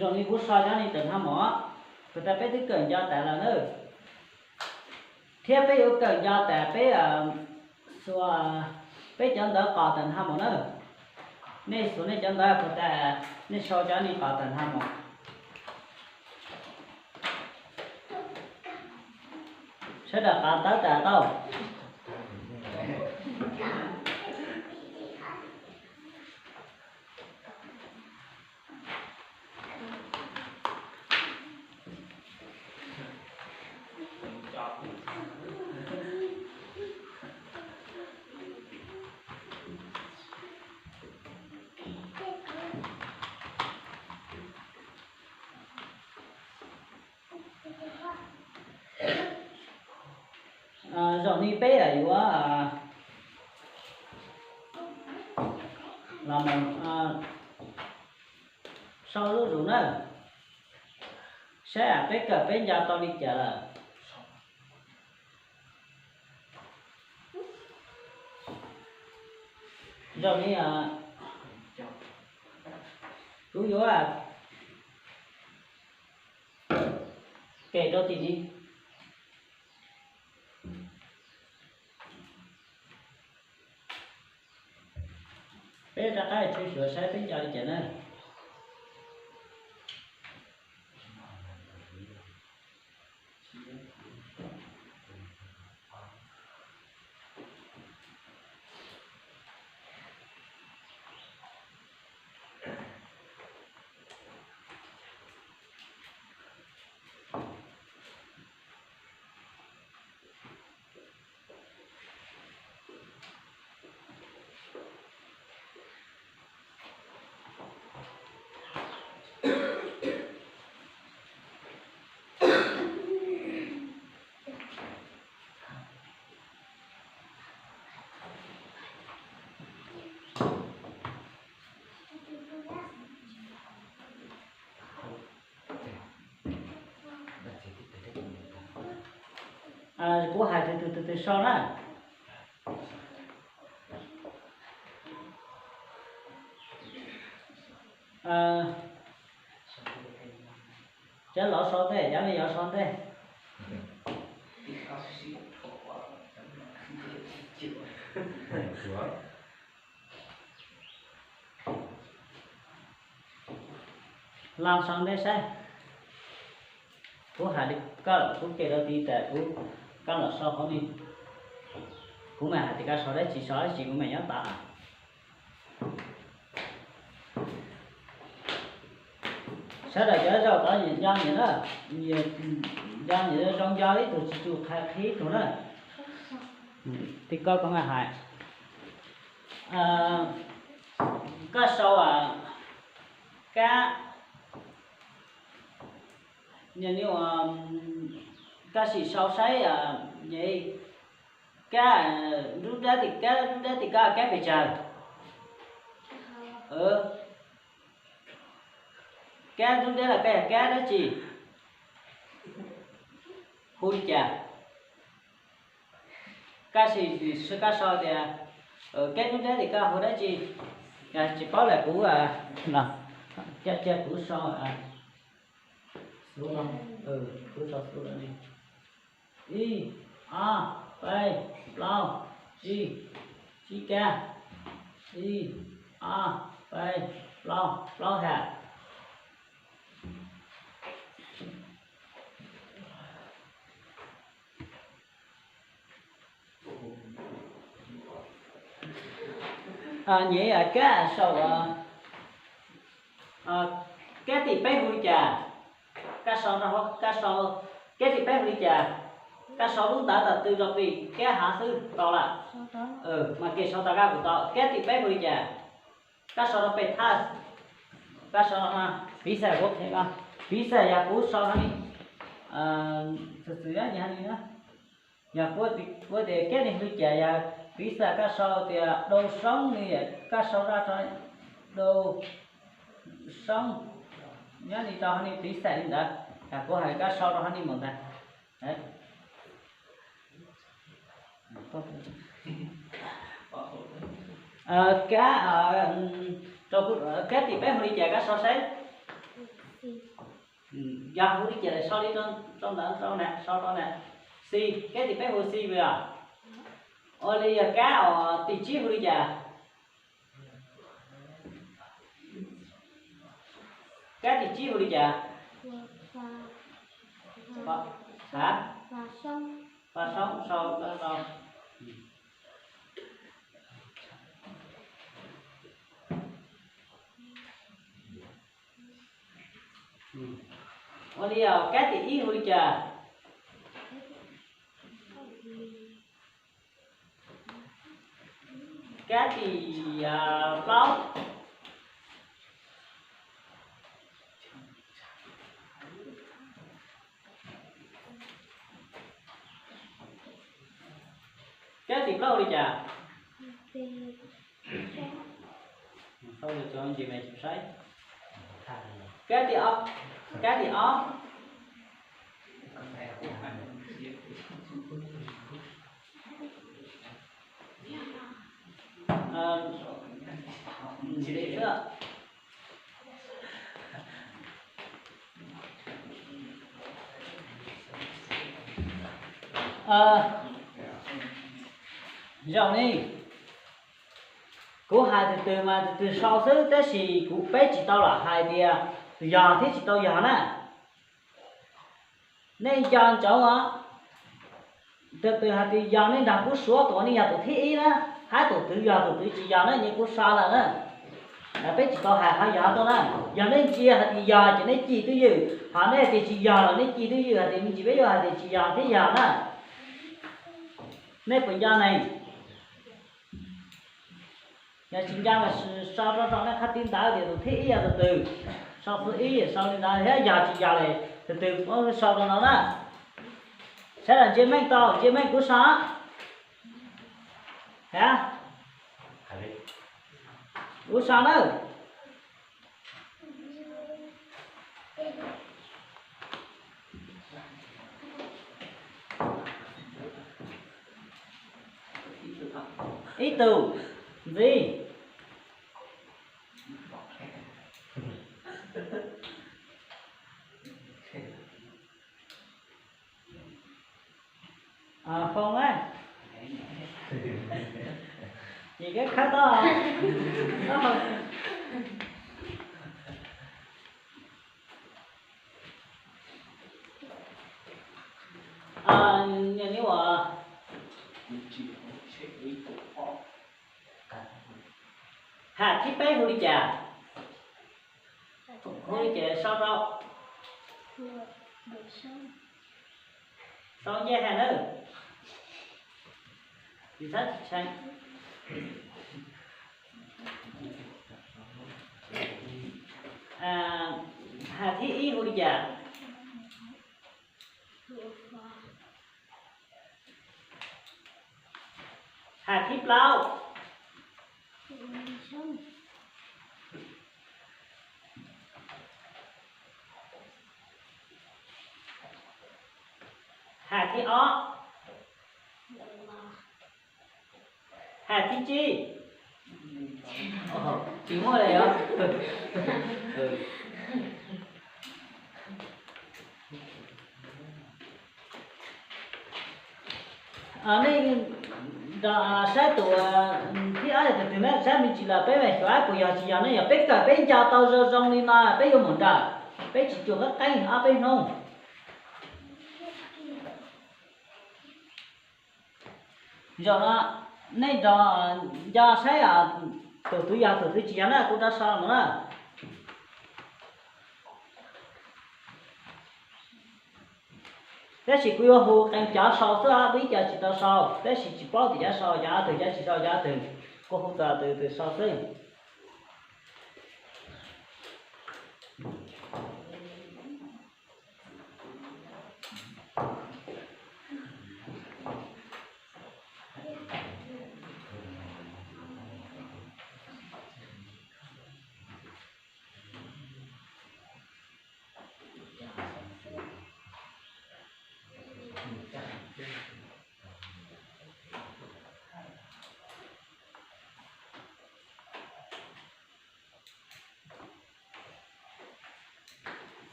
Zoo li kuv sau cov ni tawm nag mom, kuv tas peb twb kawm nco tas lawm na, thiab peb yuav kawm nco tas peb xuas peb cov ntawv qos tawm nag mom na. Nej xuas nej cov ntawv kuv tas, nej sau cov ni qos tawm nag mom. Sawv daws qab tawv tas tau. Zaum no peb yuav los mus sau zuj zus na, saib peb kawm peb nco tau li cas lawm. Zaum no kuv yuav kem rau tim ni. Peb rov qab tshwj xyuas saib peb nco li cas na. Kuv hais tus twg tus twg sau na. Cov laus sau ntej, cov me nyuam sau ntej. Los sau ntej saib. Kuv hais li koj, kuv kem rau tim tas kuv, koj los sau qhov ni. Kuv mam hais tias koj sau dab tsi, sau dab tsi kuv mam nyob tos. Sawv daws cov zaum tod nyias nco nyias na, nco nyias zoo nco ib tug, tsis tsum qhia qhib ib tug na. Tim koj kuv mam hais. Koj sau kab, koj sim sau saib, kab nruab dab tim, kab nruab dab tim koj kab pes tsawg? Kab nruab dab los koj yog kab dab tsi? Hu li cas? Koj sim, koj sau tias kab nruab dab tim koj hu dab tsi? Tsis paub lawm kuv, cia kuv sau xub, kuv sau xub. Ib, ob, peb, plaub, tsib, tsib kab. Ib, ob, peb, plaub, plaub hab. Nyiam kab sau, kab tim peb hu li cas? Kab sau, kab sau, kab tim peb hu li cas? Kab sau lub ntawv tawm tw rau pem kab hav xwb tau lawm. Mas kev sau tau kab kuv tau, kab tim peb hu li cas? Kab sau rau pem thaj, kab sau, piv xam kuv, piv xam yog kuv sau no li, txwm txwm li no, yog kuv tias kab ni hu li cas, yog piv xam koj sau tias dau soob li, koj sau rau dau soob, nyob li rau hauv ni piv xam li ntawd, kuv hais koj sau rau hauv ni mus ntag. Kab, kab tim peb hu li cas koj sau saib. Yog hu li cas los sau li rau ntawd, rau na, sau rau na. Xi, kab tim peb hu xi puas yog? Ua li yog kab uas tim tsib hu li cas? Kab tim tsib hu li cas? Ha? Pas soob, sau rau. Ua li, kab tim ib hu li cas? Kab tim plaub. Kab tim plaub hu li cas? Kab tim ob, kab tim ob. Zaum ne, kuv hais tus twg mas tus twg sau xwb, tab sis kuv peb tsis tau lam hais tias yog thiab tsis tau yog na. Nej nco ntsoov os, tus twg hais tias yog nej nrog kuv suav tus nej yog tus thib ib na, hab tus twg yog tus twg tsis yog na, nyias kuv sau lawm na. Peb tsis tau hais qhov yog tuaj na. Yog nej ntsia hais tias yog ces nej cim twj ywm, ho nej hais tias tsis yog los nej cim twj ywm, hais tias me ntsis peb yuav hais tias tsis yog thiab yog na. Nej puas nco ne? Yog tsis nco mas sau rau nej qhov tib ntawd tias tus thib ib yog tus twg, sau xu ib, sau li ntawd thiab, yog tsis yog li tus twg muab sau rau no na. Saib los ntsia meej tau, ntsia meej kuv sau. Ha, kuv sau na. Ib tug ntxiv. Foo na, ces kab khawb tau. Yog li uas ham thib peb hu li cas? Hu li cas sau rau? Sau nce ham na. Tsis txhob tsis tshee. Ham thib ib hu li cas? Ham thib plaub. Ham thib ob. Ham thib tsib. Tsis muaj li os. Nej saib tus thib ob yog tus twg na, saib me ntsis los peb mam xyuas puas yog tsis yog ne. Yog peb kawm peb nco tau zoo zoo li no peb yuav mus nrawm, peb tsis cuag qeeb qeeb ob peb hnub. Zaum no nej nrog nco saib tus twg yog tus twg tsis yog na, kuv rov sau no na. Tab sis kuv yuav hu qee cov sau xwb, peb ib co tsis tau sau, tab sis tsis paub tias cov sau yog ob tug, cov tsis sau yog ob tug, kuv hu txog tus twg sau xwb.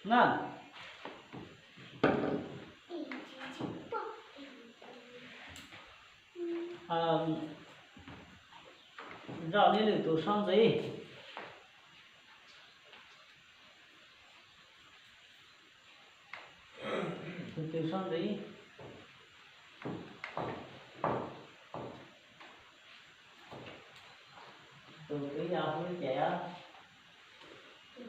na, nrog nej lwm tus sau ntxiv. Tus twg sau ntxiv? Tus twg yog hu li cas? Tus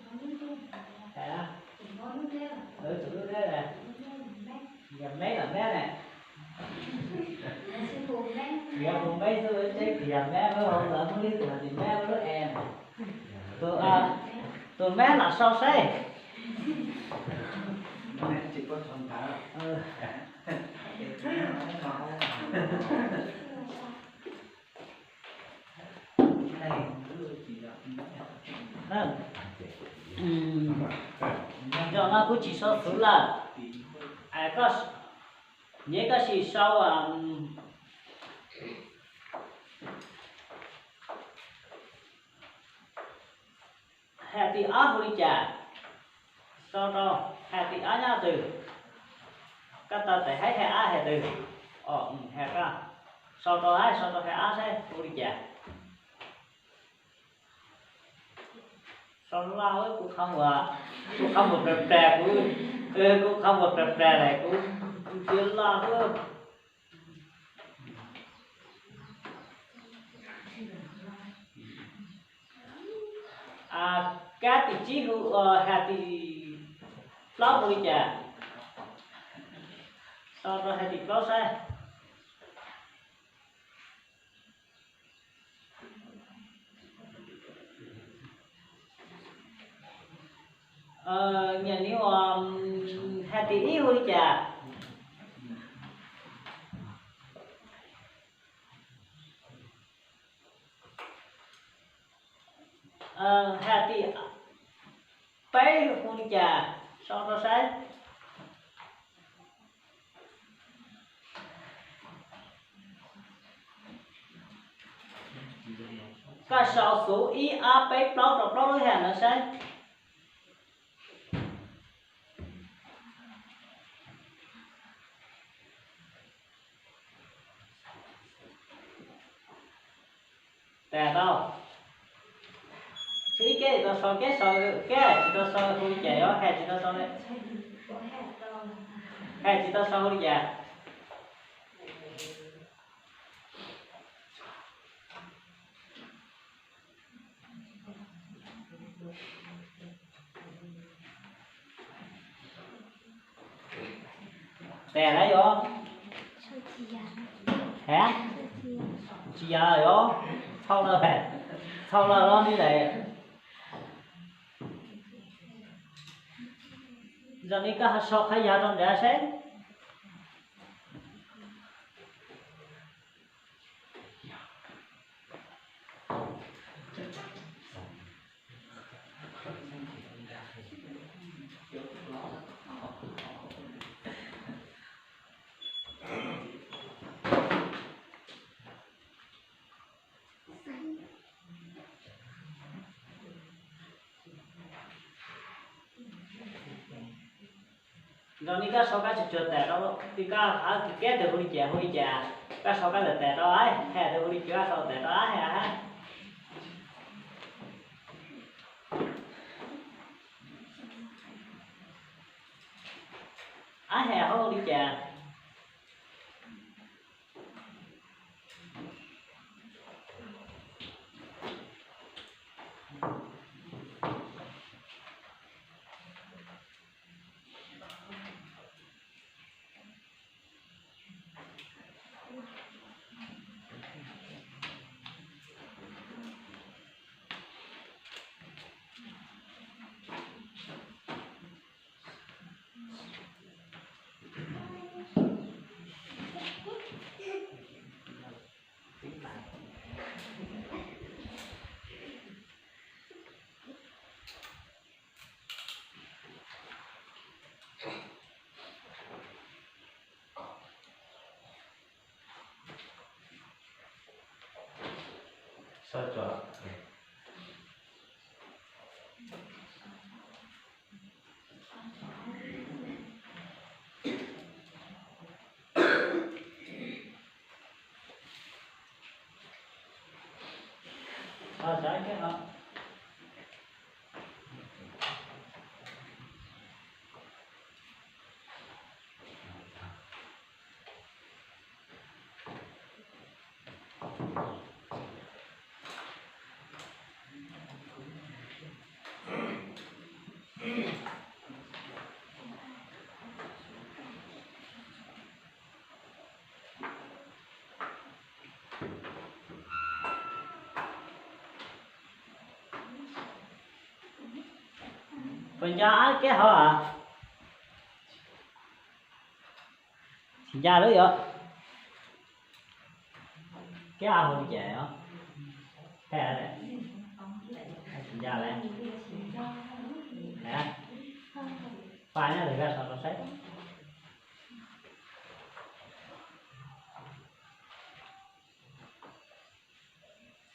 lub neb, yog meb los meb ne? Yog hu meb xwb, seb yog meb, lub hauv lawv muaj ib tug hais tias meb muaj lub e. Tus, tus meb los sau seb. Yog no kuv tsis sau xwb lawm. Nyiam koj sim sau hais tias ob hu li cas. Sau rau hais tias ob nyob twg. Koj tau tes haib hais ob hais twg. Os, hais koj sau rau, sau rau hais ob seb hu li cas. Sau laj, kuv qhov muag, kuv qhov muag plas plas, kuv, kuv qhov muag plas plas lawm, kuv ntsia laj lawm. Kab tim tsib hu, hais tias plaub hu li cas? Sau rau hais tias plaub saib. Nyem ni uas hais tias ib hu li cas? Hais tias peb hu li cas? Sau rau saib. Koj sau xuv ib ob peb plaub rau plaub lub hais no saib. Tas tau. Tsis ib keb tsis tau sau, keb sau, keb tsis tau sau hu li cas, yuav hais tsis tau sau li. Hais tsis tau sau hu li cas? Tas lawm yuav. Hais tsis yog yuav. Txhau lawm, txhau lawm los li lawm. Zaum no koj ho sau qhov yog rau nrad seb. Zaum no koj sau kab tsuag tsuag tas rau, koj hais tias keb twg hu li cas hu li cas, koj sau kab ntawd tas rau, hais twg hu li cas koj sau tas rau hais. Ab hais hu li cas? Puas nco ab keb hauv a? Tsis nco lub yuav keb a hu li cas os? Tsis nco lawm. Pab nyob lwm zaj sau rau saib.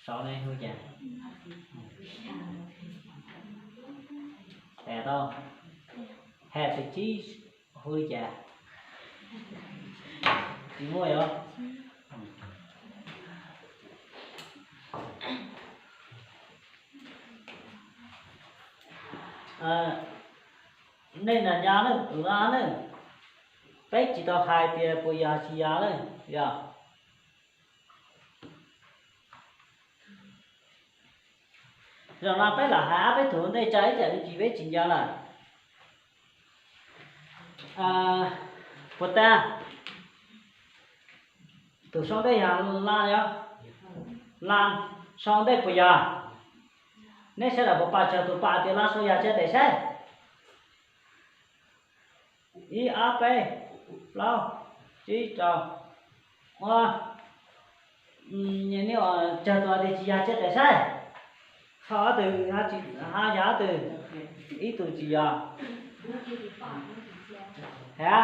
Sau ne hu cas? Has tau, has tias tsib hu li cas? Tsis muaj os. Nej nas nco ne, tus no ne, peb tsis tau hais tias puas yog tsis yog ne, yog. Zaum no peb lam hais ob peb tug ntej tso ib tsam me ntsis peb tsis nco lawm. Puas tas, tus sau ntej yog la, la, sau ntej puas yog? Nej sawv daws puas pom tsawg tus pom tias la sau yog tsa tes saib. Ib ob peb plaub tsib rau, ua, tsawg tus tias tsis yog tsa tes saib. Ho ob tug, ho yog ob tug, ib tug tsis yog. Ha,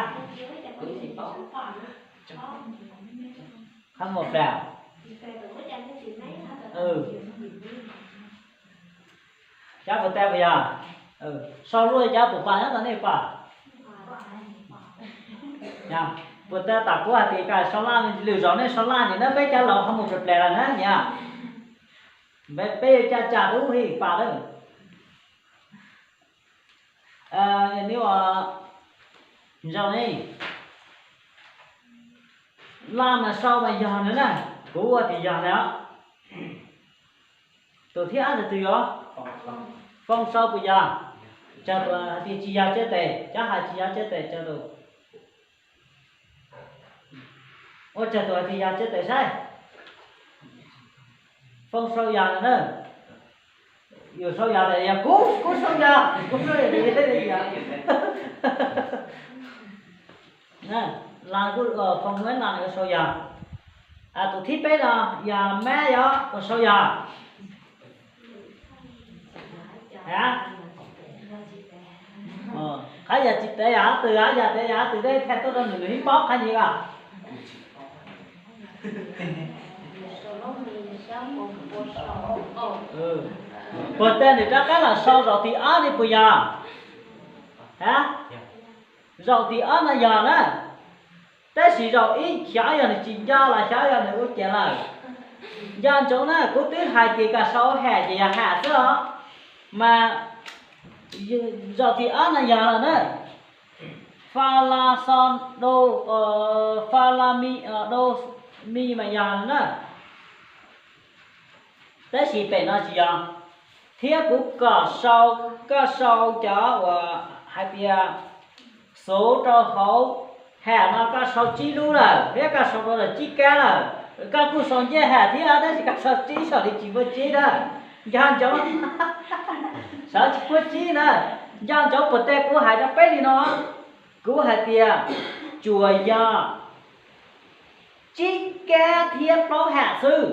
qhov muag plam. Cov puas tas puas yog? Sau luaj cov puas pom nyob tau nej pom. Puas tas tam kuv hais tias kom sau laj, lwm zaus nej sau laj nim no peb cov laus qhov muag plam plam lawm na niam. Peb yuav caj tsam lub hib pam lawm. Nws ua, nraug ne, laj mas sau mas yog ntawd na, kuv ua tias yog ntawd. Tus thib ob tus twg yog? Foo sau puas yog? Tsawg tus hais tias tsis yog tsa tes, cov hais tsis yog tsa tes tsawg tus? Ua tsawg tus hais tias yog tsa tes saib. Foo sau yog na. Yus sau yog tas yog kuv, kuv sau yog, kuv sau yog. Las kuj, Foo Muab Nas yuav sau yog. Tus thib peb no yog Mab yog ua sau yog. Ha, qhov yog tsis tes yog qhov twg, yog tes yog qhov twg, tej thaj tuaj rau nws, nws yeej paub qhov ntawd os. Puas tas nws rov qab los sau zaum tim ob ne puas yog? Ha, zaum tim ob no yog na. Tab sis zaum ib xyov yog nws tsis nco los xyov yog nws ua cas lawm. Nco ntsoov na, kuv twb hais tias kom sau ha ces yog ha xwb os. Mas zaum tim ob no yog lawm na. Fa la xo do, fa la mi do mi mas yog na. Tab sis pem no tsis yog. Thiab kuv kom sau, koj sau cov uas hais tias xuv rau hauv ha no koj sau tsib lub lawm, thiab koj sau rau lawm tsib kab lawm. Koj kuj sau ncej ha thiab tab sis koj sau tsib saum li tsis muaj tsib na. Nco ntsoov, saib tsis muaj tsib na. Nco ntsoov puas tas kuv hais rau peb li no, kuv hais tias tsuas yog tsib kab thiab plaub ham xwb.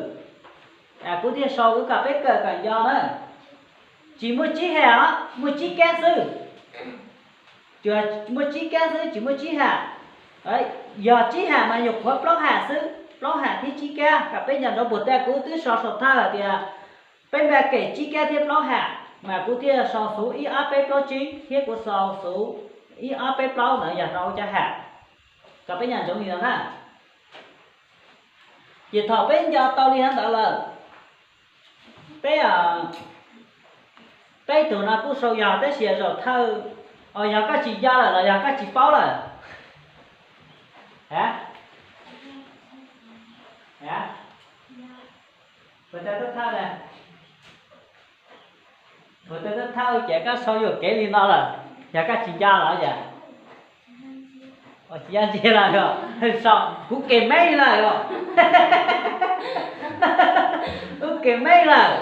Kuv thiaj sau, kuv kom peb kawm kom nco na. Tsis muaj tsib ham os, muaj tsib kab xwb. Tsuas muaj tsib kab xwb, tsis muaj tsib ham. Yog tsib ham mas nyuam qhuav plaub ham xwb, plaub ham thiab tsib kab. Kom peb nco ntsoov puas tas kuv twb sau saum thawj hais tias peb npaj kem tsib kab thiab plaub ham, mas kuv thiaj sau xuv ib ob peb plaub tsib thiab kuv sau xuv ib ob peb plaub ntawd yog rau cov ham. Kom peb nco ntsoov li no na. Ces thaum peb nco tau li ntawd lawm, Peb, peb tug no kuj sau yog tab sis zaum thawj, yog koj tsis nco lawm los yog koj tsis paub lawm? A, a, puas tau thawj, puas tau thawj ces koj sau yuam kev li no lawm, yog koj tsis nco los yog? Tsis nco ntsia lawm, kuv kis meej lawm os. Kuv kis meej lawm.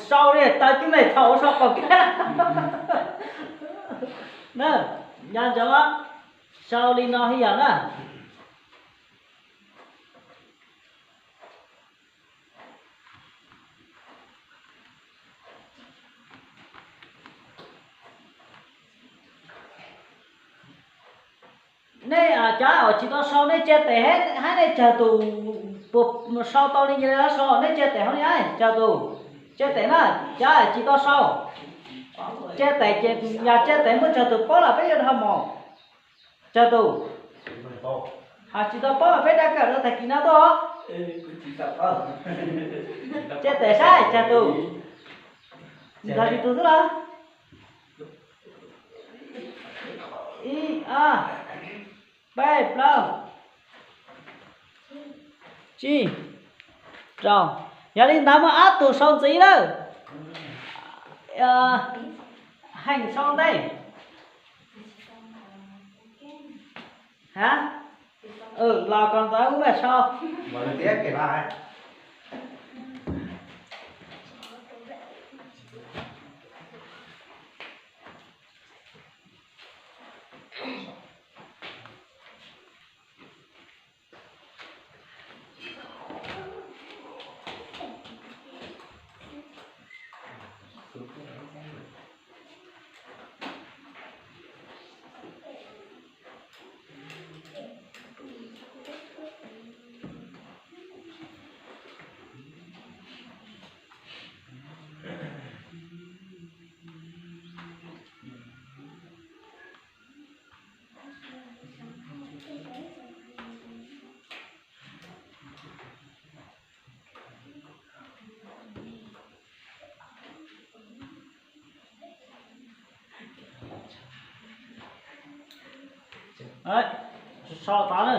Sau li tau cub me thaum sau qaum kab. Nco ntsoov, sau li no thiaj yog na. Nej cov uas tsis tau sau nej cia tes hab nej tsawg tus, puas sau tau li ntawd sau, nej cia tes hauv ni, tsawg tus, cia tes na, cov tsis tau sau, cia tes ces yog cia tes muaj tsawg tus paub los peb yuav dhau mus. Tsawg tus? Hos tsis tau paub mas peb dab kawm rau tag kis no tuaj. Cia tes saib tsawg tus. Ntog li tus xwb los? Ib, ob, peb, plaub, tsib, rau. Yog li ntawd muaj ob tug sau ntxiv lawm. Heej sau ntej. Ha, los kom ntawd ub mas sau. Sau tod na.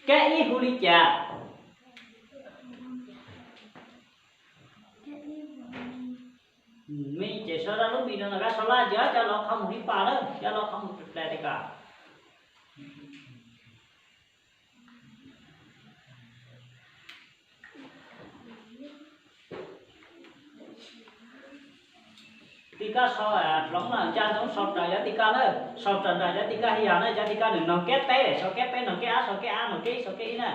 Kab ib hu li cas? Me ces sau rau lub mis no los koj sau laj ntsis, coj los qhov mus ib pas na, coj los qhov mus plias plias li ko. Tim koj sau hloov na, nco ntsoov sau raws cov tim koj na, sau raws nraim cov tim koj hais yog na, cov tim koj nws noog kab peb, sau kab peb, noog kab ob, sau kab ob, noog kab ib, sau kab ib na.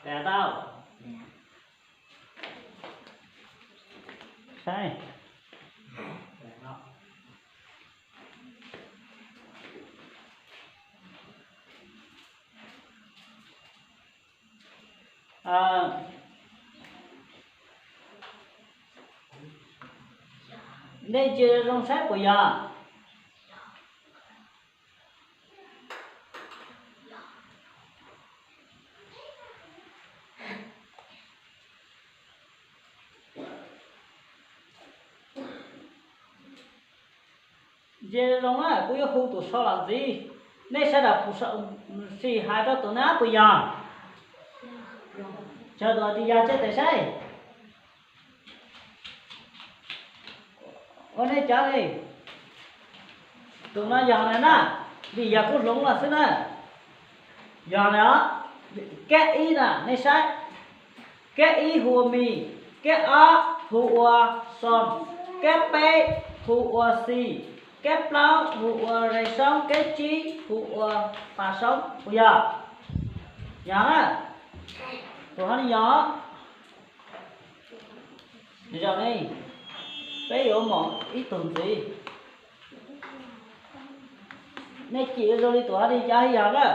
Tes tau. Saib. Nej ntsia zoo saib puas yog? Ntsia zoo na, kuv yuav hu tus sau los ntxiv. Nej sawv daws puas sim hais rau tus nab puas yog? Sawv daws tias yog, tsa tes saib. Ua nej cov li, tus no yog na, vim yog kuv hloov los xwb na. Yog na, kab ib na nej saib, kab ib hu ua mi, kab ob hu ua xo, kab peb hu ua xi, kab plaub hu ua re soob, kab tsib hu ua pa soob, puas yog? Yog na, tus hov ne yog. Zaum no peb yuav mus ib tug ntxiv, nej cim zoo li tus hov li cas yog na.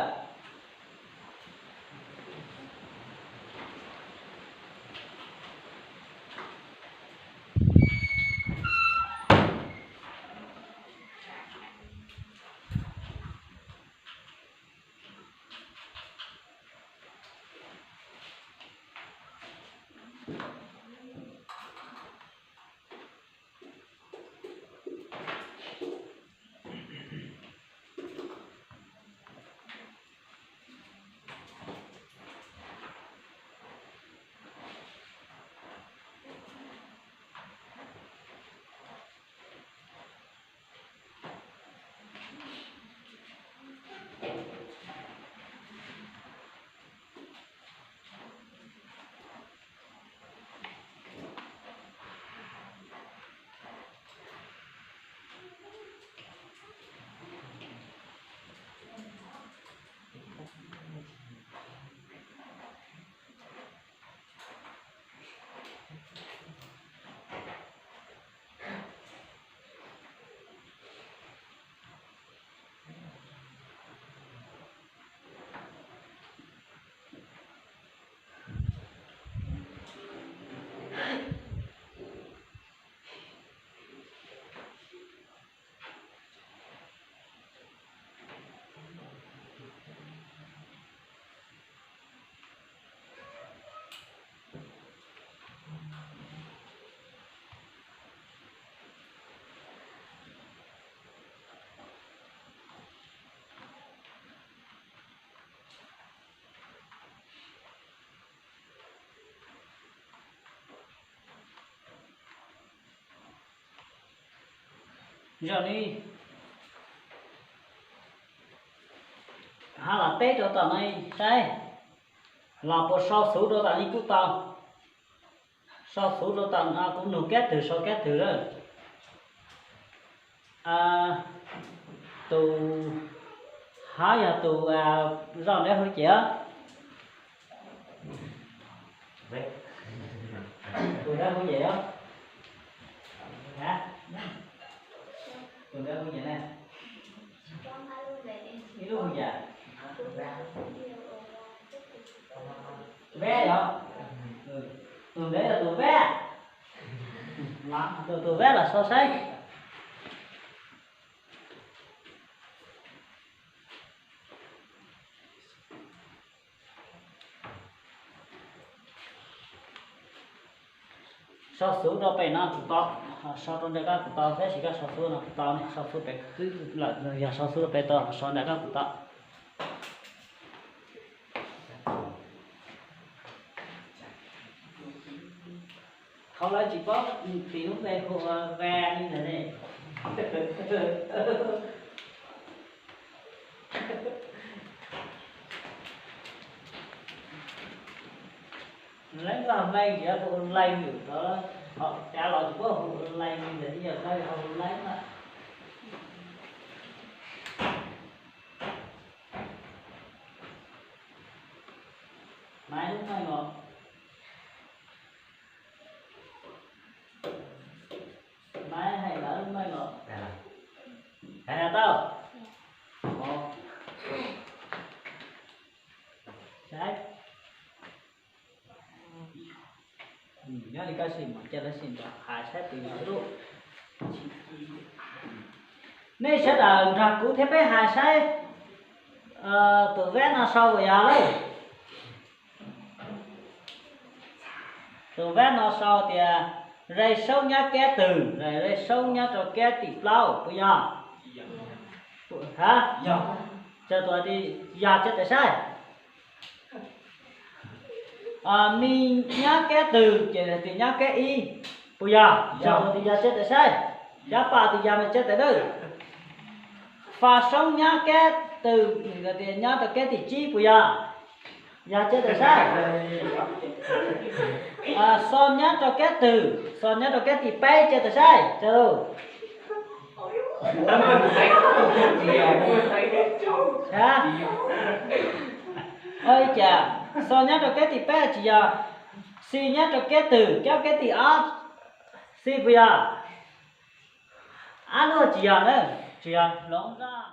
Zaum no hab los teb rau tom no saib, los puas so xuv rau tom no kuj tau. So xuv rau tom no, kuv nug kab twg so kab twg lawm. Tus hov yog tus zaum nrab hu ces, tus nrab hu ces, tus nrab hu ces na, ib lub hu ces, vab yog, tus nrab yog tus vab, tus vab los so saib. So xuv rau pem no kuj tau, so rau nram koj kuj tau, tab sis koj so xuv no kuj tau ne, so xuv pem twb lawm, yog so xuv rau pem tau, so nram koj kuj tau. Thaum lawv tsis paub tis lub npe hu ua va li ntawd ne. Lawv noj leej tsis hu ua leej lawm, thaum cav los tsis paub hu ua leej li ntawd, yog koj hu ua leej na. Maiv lub neej os. Maiv hais lawv lub neej os. Hais tau. Saib, nyob li koj sim mas cia lawv sim nrog hais saib tus yog ib lub. Nej sawv daws nrog kuv thiab peb hais saib, tus vab no sau puas yog lawm. Tus vab no sau tias Zej Saub nyob kab twg, Zej Saub nyob rau kab tim plaub puas yog? Ha, yog. Cov tus hais tias yog, tsa tes saib. Mi nyab keb twg ces hais tias nyab keb ib, puas yog? Cov tus hais tias yog, tsa tes saib. Cov pas tias yog mas tsa tes dawb. Fa soob nyab keb twg, nws tias nyab rau keb tim tsib, puas yog? Yog, tsa tes saib. Xo nyab rau keb twg? Xo nyab rau keb tim peb, tsa tes saib. Tsa lus. Ib cas xo nyab rau keb tim peb tsis yog, xi nyab rau keb twg? Keb keb tim ob, xi puas yog? Ab luaj tsis yog na, tsis yog, hloov zog.